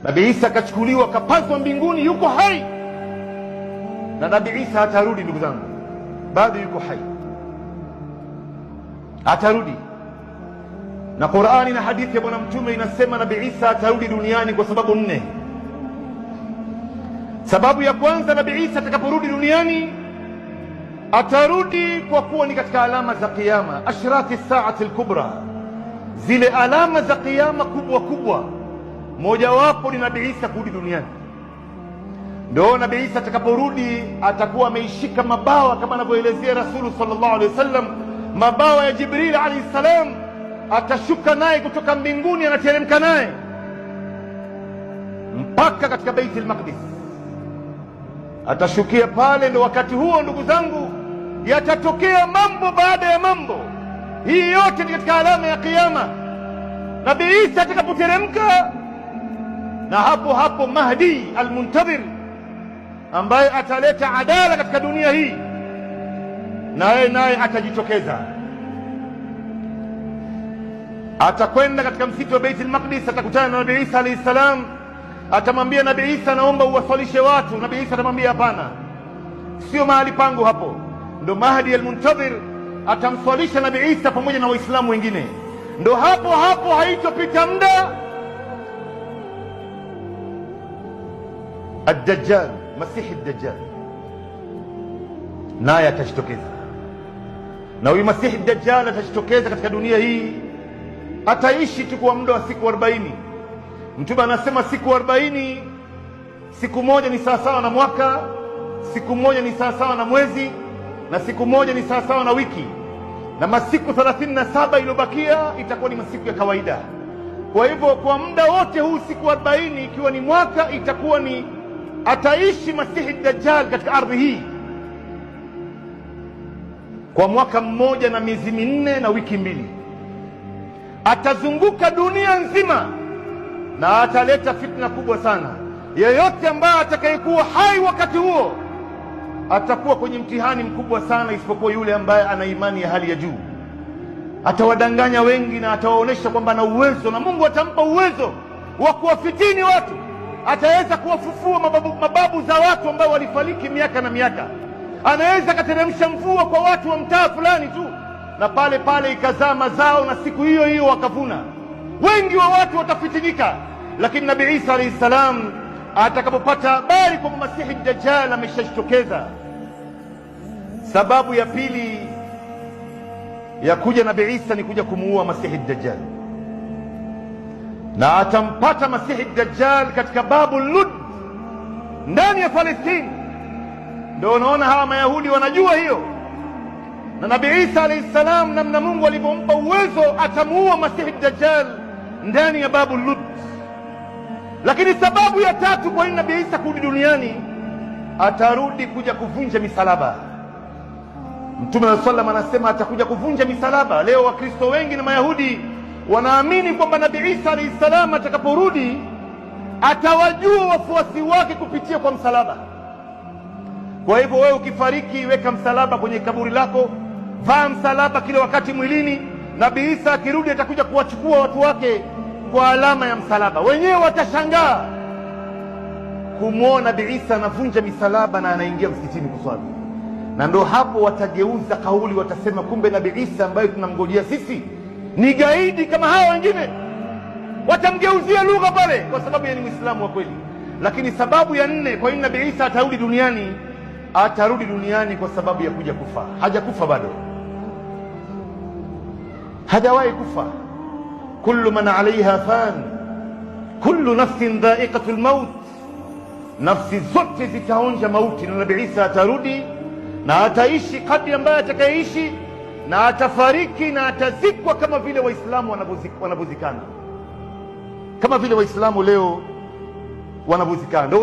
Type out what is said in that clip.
Nabii Isa akachukuliwa akapazwa mbinguni, yuko hai. Na Nabii Isa atarudi, ndugu zangu, bado yuko hai, atarudi. Na Qur'ani na hadithi ya Bwana Mtume inasema Nabii Isa atarudi duniani kwa sababu nne. Sababu ya kwanza, Nabii Isa atakaporudi duniani atarudi kwa kuwa ni katika alama za Kiyama, ashrati saati lkubra, zile alama za Kiyama kubwa kubwa, mojawapo ni Nabii Isa kurudi duniani. Ndio Nabii Isa atakaporudi atakuwa ameishika mabawa kama anavyoelezea Rasulu sallallahu alaihi wasallam, mabawa ya Jibril alaihi salam, atashuka naye kutoka mbinguni, anateremka naye mpaka katika Baitul Maqdis, atashukia pale. Ndo wakati huo, ndugu zangu, yatatokea mambo baada ya mambo. Hii yote ni katika alama ya Kiyama. Nabii Isa atakapoteremka, na hapo hapo Mahdi almuntadhir ambaye ataleta adala katika dunia hii, naye naye atajitokeza, atakwenda katika msitu wa Baitul Maqdis, atakutana na Nabii Isa alayhi salam, atamwambia Nabii Isa, naomba uwaswalishe watu. Nabii Isa atamwambia hapana, sio mahali pangu hapo. Ndo Mahdi almuntadhir atamswalisha Nabii Isa pamoja na Waislamu wengine. Ndo hapo hapo, haitopita muda, Ad-Dajjal, Masihi Dajjal naye atajitokeza, na huyu Masihi Dajjal atajitokeza katika dunia hii, ataishi tu kwa muda wa siku 40. Mtume anasema siku 40, siku moja ni sawasawa na mwaka, siku moja ni sawasawa na mwezi, na siku moja ni sawasawa na wiki, na masiku 37 iliyobakia itakuwa ni masiku ya kawaida. Kwa hivyo kwa muda wote huu siku 40 ikiwa ni mwaka, itakuwa ni ataishi Masihi Dajjal katika ardhi hii kwa mwaka mmoja na miezi 4 na wiki 2. Atazunguka dunia nzima na ataleta fitna kubwa sana. Yeyote ambaye atakayekuwa hai wakati huo atakuwa kwenye mtihani mkubwa sana, isipokuwa yule ambaye ana imani ya hali ya juu. Atawadanganya wengi na atawaonyesha kwamba ana uwezo, na Mungu atampa uwezo wa kuwafitini watu. Ataweza kuwafufua mababu za watu ambao walifariki miaka na miaka. Anaweza akateremsha mvua kwa watu wa mtaa fulani tu, na pale pale ikazaa mazao, na siku hiyo hiyo wakavuna. Wengi wa watu watafitinika, lakini Nabii Isa alayhi salam atakapopata habari kwamba Masihi Dajjal ameshajitokeza. Sababu ya pili ya kuja Nabii Isa ni kuja kumuua Masihi Dajjal, na atampata Masihi Dajjal katika Babu Lud ndani ya Palestini. Ndio unaona hawa Mayahudi wanajua hiyo, na Nabii Isa alayhi salam, namna Mungu alivyompa uwezo, atamuua Masihi Dajjal ndani ya Babu Lud. Lakini sababu ya tatu kwa nini Nabii Isa kurudi duniani, atarudi kuja kuvunja misalaba. Mtume wa sallam anasema atakuja kuvunja misalaba. Leo Wakristo wengi na Mayahudi wanaamini kwamba Nabii Isa alayhi salam atakaporudi atawajua wafuasi wake kupitia kwa msalaba. Kwa hivyo wewe ukifariki, weka msalaba kwenye kaburi lako, vaa msalaba kila wakati mwilini. Nabii Isa akirudi atakuja kuwachukua watu wake kwa alama ya msalaba. Wenyewe watashangaa kumwona Nabii Isa anavunja misalaba na anaingia msikitini kuswali, na ndo hapo watageuza kauli, watasema kumbe Nabii Isa ambaye tunamngojea sisi ni gaidi kama hawa wengine. Watamgeuzia lugha pale, kwa sababu yeye ni Mwislamu wa kweli. Lakini sababu ya nne kwa nini Nabii Isa atarudi duniani, atarudi duniani kwa sababu ya kuja kufa. Hajakufa bado, hajawahi kufa. Kullu man alaiha fan, kullu nafsin dhaiqatul maut, nafsi zote zitaonja mauti. Na Nabii Isa atarudi na ataishi kadri ambaye atakayeishi, na atafariki na atazikwa kama vile Waislamu wanavyozikana, kama vile Waislamu leo wanavyozikana.